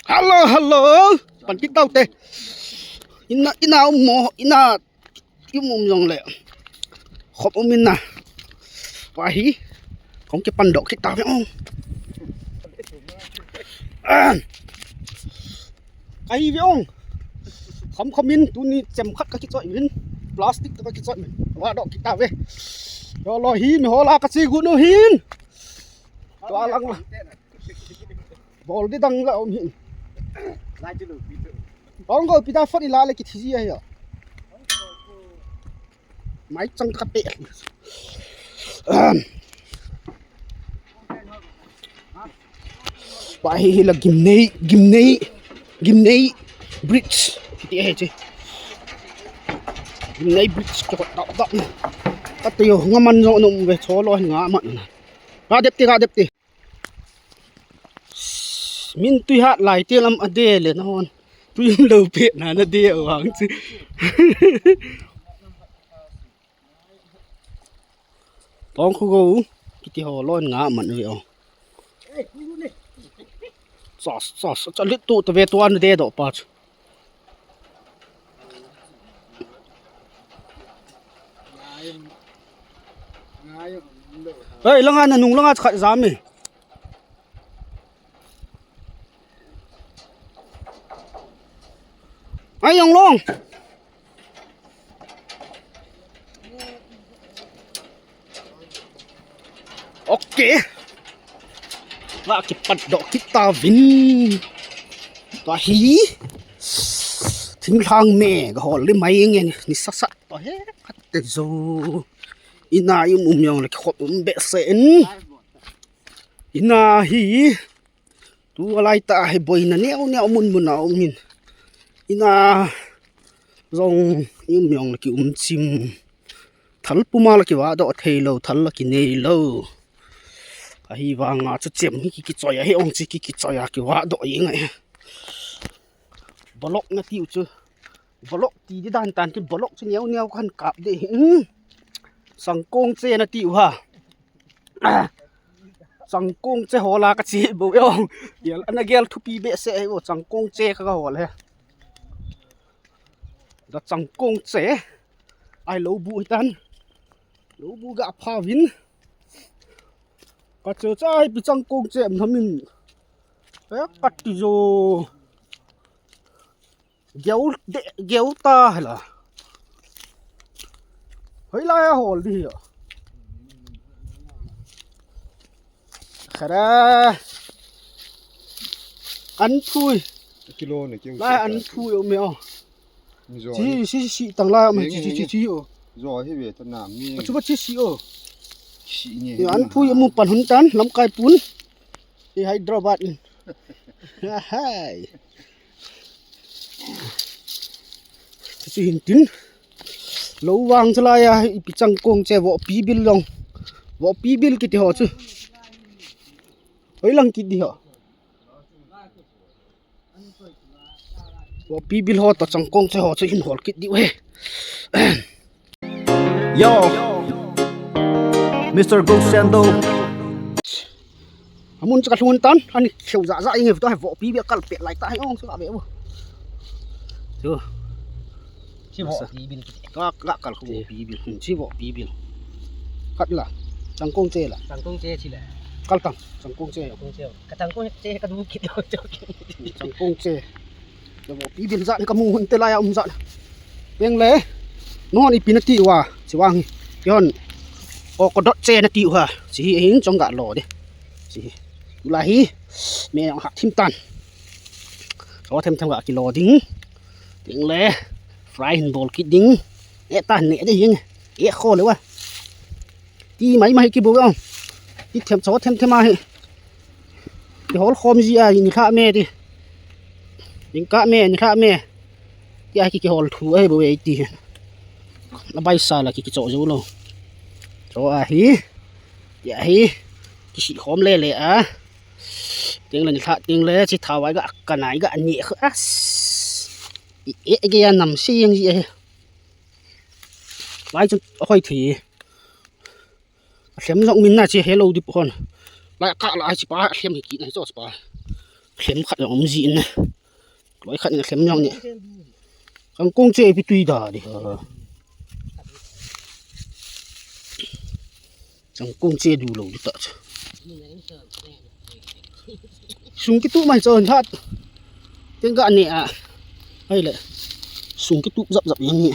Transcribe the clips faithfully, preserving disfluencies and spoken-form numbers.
Hello, hello. Pan kit tau te. Ina, ina um mo, ina um um jong le. Khop um ina. Tua hi. Kong kipan doh kit tau ve ong. Ah. Ahi ve ong. Kham kham in tuni chem khat ka kichoi vin. Plastic ka kichoi vin. Vah doh kit tau ve. Lo lo hi mi hola ka chi gu nu hin. Tua lang la. Bol di dang la um hin. Ong go pita fot ila le kithi ji ahi. Mai chang ka pe. Tua hi hi la Gimnei, Gimnei, Gimnei Bridge. Kiti ahi che. Gimnei Bridge ko ta ta. Ka te yo nga man jong nom ve cho lo nga man. Ga dep ti, ga dep ti. Min tui hat lai te lam a de le na hon. Tui um lo pe na na de o hang chi. Tong khu go. Kiti ho lon nga man ve o. Sos, sos, cha lit tu ta ve tuan de do pa chu. Hei, langa na nung langa khat jam e. Ai, jong long. Ok. Nga kipat doh kit ta vin. Tua hi. Thinglhang me, ga hol le mai nge ni sa sa. Tua he, khat te jo. Ina um um jong le khop um be se in. Ina hi. Tu alai ta hi boina neo neo mun mun a um in. Ina jong um jong la ki um chim. Thal puma la ki vah doh thei lo, thal la ki nei lo. Ahi vanga chu chem hi ki, kichoi a hi ong chi ki, kichoi a ki vah doh i ngai. Bolok na tiu chu. Bolok ti di dan tan ki bolok chu neo neo kan kap de. Hmm. Sangkong che na tiu ha. Ah. Sangkong che hola ka chi bo yo. Gel, ana gel thupi be se ai bo sangkong che ka hol he. Da sangkong che. Ai lo bu hi tan. Lo bu ga pha vin. Ka che cha ai pi sangkong che am thamin. Eh, ka ti jo. Geu de, geu ta hela. Hoi lai a hol di hi. Khara. An phui. Kilo ne keu. Lai an phui o me o. Ni jo. Chi, chi, chi, tang lai o me, chi, chi, chi, chi o. Jo hi ve ta na mi. Chu ba chi si o. Si ni. Ni an phui mu pan hun tan, lamkai pun. I Hyderabad in. Hai. Chu hin tin. Lo vang chalai a, ipi sangkong che vohpi bil long. Vohpi bil kiti ho chu. Hoi lang kiti ho. Vohpi bil ho to sangkong che ho chu hin hol kit diu he. Yo, Mister Ghost Sando. Amun chu ka lhun tan, ani kheu ja ja inge to he vohpi bil kal pet lai ta he ong chu ka be bu. Chu. Chi vohpi bil kiti. Ka, ka kal khu vohpi bil. Hmm, chi vohpi bil. Khat la. Sangkong che la. Sangkong che chi la. Kal tang, sangkong che. Sangkong che. Ka sangkong che ka du kit lo cho. Sangkong che. Ka vohpi bil ja ni ka mu hun te lai a um ja. Peng le. Non ipi na ti uva. Chi vang hi. Yon. O ko dot che na ti uva. Chi hi hin chong ga lo de. Chi hi. Ula hi. Me ong ha thim tan. Cho them them ga kilo ding. Ding le. Fry hin bol kit ding. E ta ne de yeng. E kho le wa. Ti mai mai ki bo ga. Ti them cho them them a hi. Ki hol khom ji a ni kha me ti. Ding ka me ni kha me. Ti a ki ki hol thu ai bo e ti. Na bai sa la ki ki cho jo lo. Cho a hi. Ti a hi. Ki si khom le le a. Ting le ni kha ting le chi tha wai ga ka nai ga ni kha. I, e, e, ge ya nam si yang ji e. Lai chu hoi thi. A lhem jong min na chi hello dip hon. Lai ka la chi pa a lhem hi ki na cho pa. Themkhat jong um jin na. Loi khat in a themjong ni. Changkong che pi tui da di. Changkong che du lou di ta. Sung kitu mai chon that. Teng ka ne a. Hai le. Sung kitu jap jap yang ni.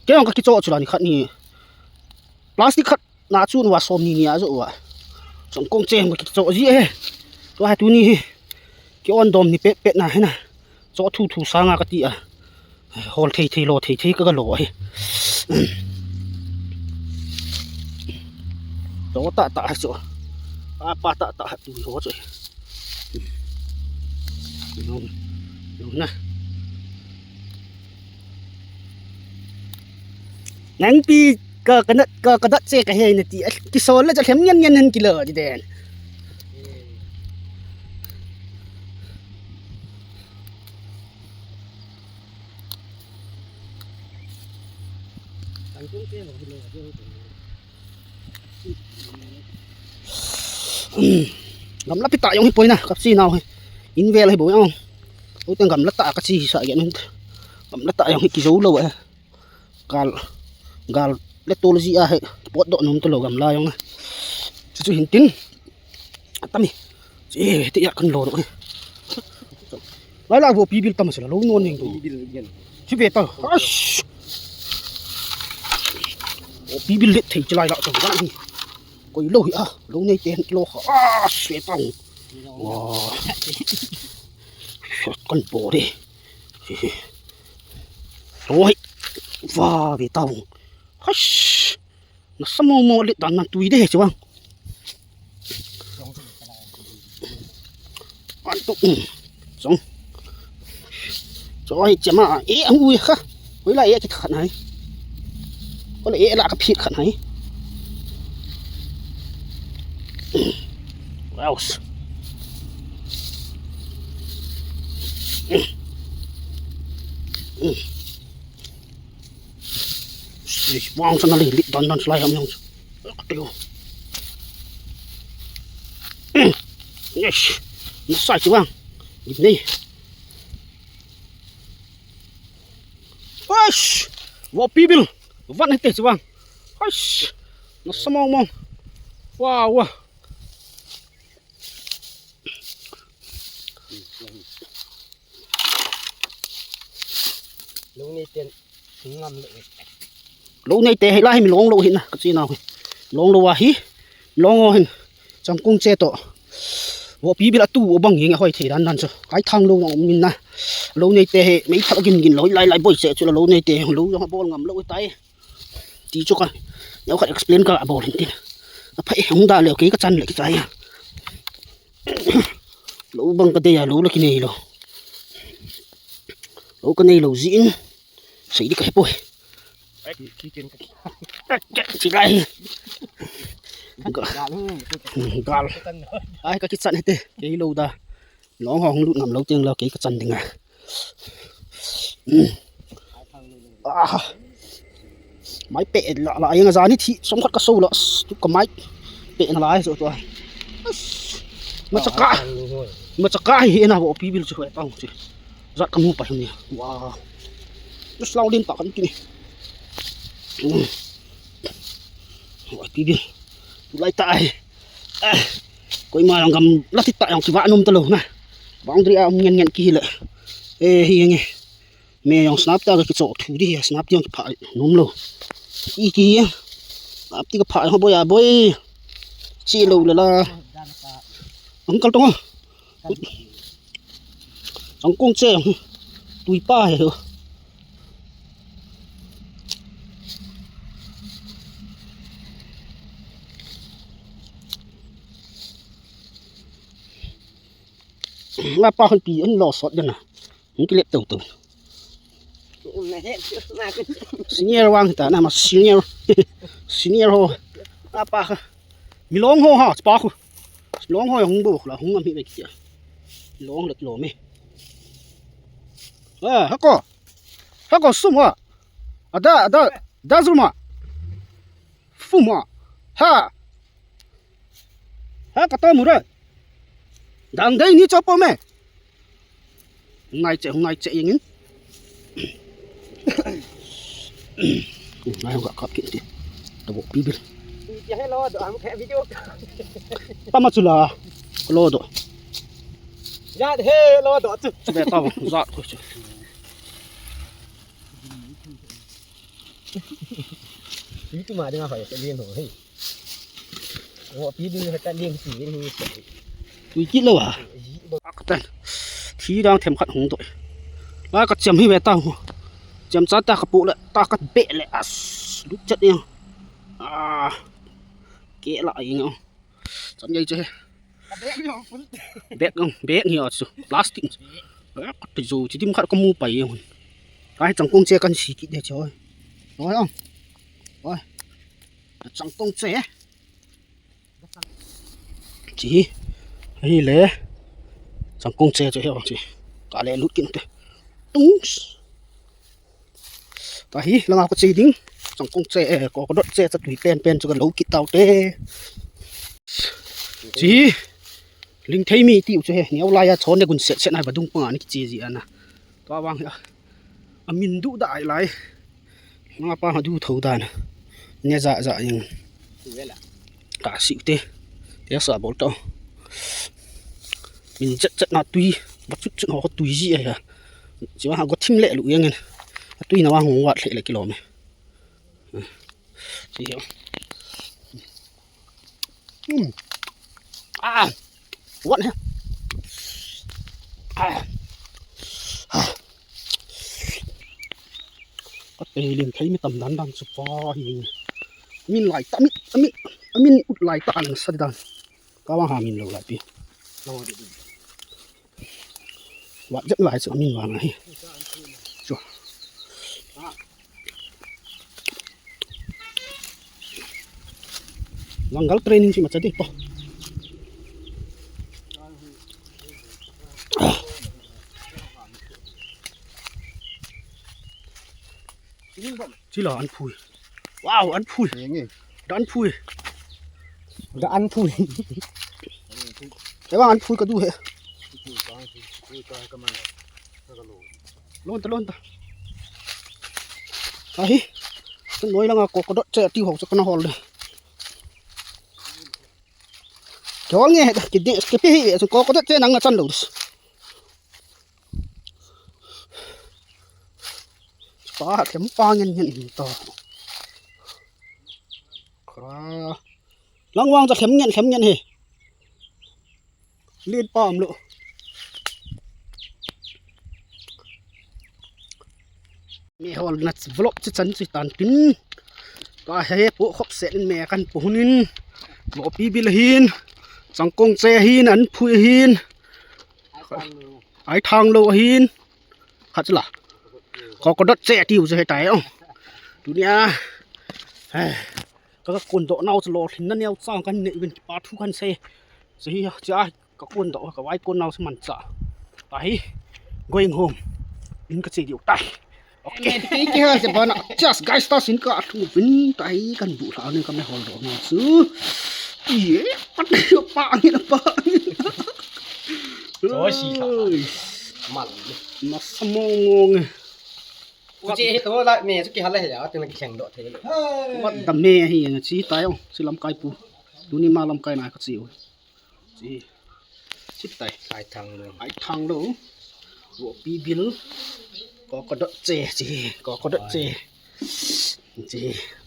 Kei ka kicho chu la ni khat ni. Plastic khat na chu na som ni ni a jo wa. Changkong che ka kicho ji e. To ha tu ni. Ki on dom ni pet pet na he na. Cho thu thu sanga ka ti a. Hol thei thei lo thei thei ka ga lo hi. Cho ta ta cho. A pa ta ta tu ho cho. Lo, lo na. Nang pi ka ka nat ka ka dat che ka he na ti. Kisol la cha lhem ngen ngen hen kilo di den. Gamla pi ta jong hi poi na, kap si nau hi. In vel hi bo jong. U teng gamla ta ka chi hi sa gen. Gamla ta jong hi kijo lo e. Gal, gal le tol ji a hi. Pot do nom to lo gamla jong. Chu chu hin tin. Atami. Che, te ya kan lo no. Lai la bo pi bil tam sila lo non ning tu. Pi bil gen. Chi ve ta. Ash. O pi bil le thei chi lai la to ga ni. Koi lo hi a. Lo nei te han kilo kha. Ash, ve ta. Wa. Kan bo de. Oi. Wa, ve ta. Hash. Na sa mo mo le dan nan tui de chi vang. An tu. Song. Choi chama e ang ui kha. Ui la e ki khat nai. Ko le e la ka phit khat nai. Wow. Wang sana li lit dan dan selai ham yang. Aduh. Yes. Nasai si wang. Ini. Wes. Wa pibil. Wan hete si wang. Wes. Nasa mong mong. Wah wah. Lo nei ten ngam le. Lo nei te hi lai mi long lo hi na ka chi nau hi. Long lo a hi. Long o hin. Changkung che to. Wo pi bil a tu o bang yeng a hoi thei dan dan chu. Kai thang lo ngam min na. Lo nei te hi mei thal gin gin lo lai lai boi che chu lo nei te lo jong bol ngam lo tai. Ti chu ka neo khat explain ka bol hin tin. A phai hung da le kei ka chan le ki chai. Lo bang ka dei a lo la ki nei lo. Lo ka nei lo ji in. Sei di ka he poi. Chi lai. Gal. Ai ka ki chan he te. Kei lo da. Long ho hung lut ngam lo teng lo kei ka chan ding a. Ah. Mai pe la la yang za ni thi som khat ka so la. Tu ka mai pe na lai so to. Ma cha ka. Ma cha ka hi na bo pi bil chu he tong chi. Zat ka mu pa ni. Wow. Slow din ta kan ki ni. Wa pi bil. Tu lai ta ai. Koima jong gamla thit ta jong kiva nom talou na. Boundary a um ngen ngen ki hi le. E hi nge. Me jong snap ta ka kicho thu di hi snap ti jong kipha nom lou. I ki hi. Snap ti ka pha jong boi a boi. Chi lou le la. Ang kal tong. Changkung che. Tui pa he. Nga pa hon pi an lo sot den na. Hung ki let tou tou. Senior wang ta na ma senior. Senior ho. Nga pa kha. Mi long ho ha pa khu. Long ho hung bo la hung am hi be ki. Long let lo me. Ah, hako. Hako sum ha. Ada ada da zuma. Fuma. Ha. Ha, ka to mu re. Dang dei ni cho po me. Nai che, nai che ing in. Nai ka kap ki ti. To bo pi bil. Ya he lo do am ke video. Pa ma chu la. Ko lo do. Ya he lo do chu. Be ta bo za ko chu. Pi tu ma ding a fa ya ke lien ho he. Wo pi ding he ta lien si ding he. Tui kit lou a. Ak tan. Thi dang them khat hung doi. La ka chem hi ve ta hu. Chem cha ta ka pu le ta ka be le as. Lu chat ni. Ah. Ke la ing. Chan yai che. Bag ang, bag ni asu. Plastic. Ka ti jo chi dim khat ka mu pai ang. Ka hi changkong che kan si kit de che oi. Oi ang. Oi. Changkong che. Chi. Hi le. Changkong che che hi ang chi. Ka le lut kin te. Tung. Tahi, langa ko che ding. Changkong che, eh, ko, ko dot che, cha tui pen pen chu ka lo kit tau te. Chi, ling thei mi ti u chu he, neo lai a chon ne gun set set nai ba dung panga ni ki che ji ana. Tua vang hi a. A min du da ai lai. Langa pa ha du tho dan. Ne za za yang. Ka si u te. Te sa bol to. Min chet chet na tui. Ba chut chut ho tui ji ai ha. Chi wa ha go thim le lu yang. A tui na wa hung wat le le kilo me. Chi yo. Hmm. Ah. Wat he. Ah. Ah. Ka te ling thei mi tam dan dan chu pa hi. Min lai ta mi, mi, min ut lai ta ang sa dan. Ka wa ha min lo lai pi. Wat jep lai chu min wa ngai. Chu. Langal training si ma cha di po. Chi la an phui. Wow, an phui. Nge, nge. Da an phui. Da an phui. Te bang an phui ka du he. Lon ta, lon ta. Ahi. Tun noi langa ko ko dot che ti ho che kana hol de. Ke hol nge he, ke de, ke pe hi, ko ko dot che nang na chan lo. Pa, khem pa ngen ngen to. Kra. Lang wang cha khem ngen, khem ngen he. Lin pa um lo. Mi hol na vlog chi chan chi tan tin. Ka he po khop se in me kan po hunin. Bo pi bil hin. Changkong che hin, an phui hin. Ai thang lo hin. Khat chu la. Ko ko dot che ti u che he tai o. Tunia. Ka, ka kun doh nau chu lo thin na neo chang kan nei uvin kipa thu kan sei. Che hi, che a, ka kun doh, ka vai kun nau chu man cha. Tahi, going home. In ka che diu tai. Okay. Ki ha se bana. Just guys, ta sin ka thu vin tahi kan bu hla ni ka me hol doh nau chu. Ye, pa pa ni pa. Choi si ka. Oi. Mal. Na sa mo ngong. Ku che hi to la me chu ki hal he ya, tin ki kheng doh thei lo. Wat da me hi na chi tai o, chi lamkai pu. Tuni ma lamkai na ka chi o. Chi. Chi tai. Ai thang lo. Ai thang lo. Wo pi bil. Ko ko dot che chi. Ko ko dot che. Chi.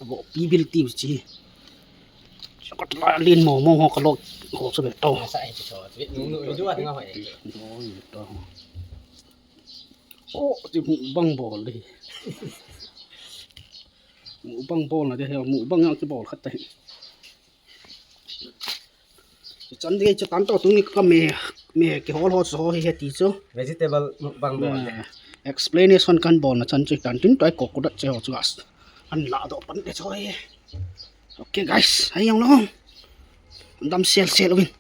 Wo pi bil ti chi. Ko la lin mo mo ho ka lo ho chu be to. Sa ai chi so. Nu nu ju a nga ho e. Mo to. Oh, ti mukbang bol di. Mukbang bol na de he, mukbang yang ti bol khat ta hi. Ti chan di chu tan to tu ni ka me, me ki hol ho so hi he ti chu. Vegetable mukbang bol. Eh, explanation kan bol na chan chu tan tin tai ko ko dat che ho chu gas. An la do pan de chu he. Okay guys, hai yang lo. Dam sel sel win.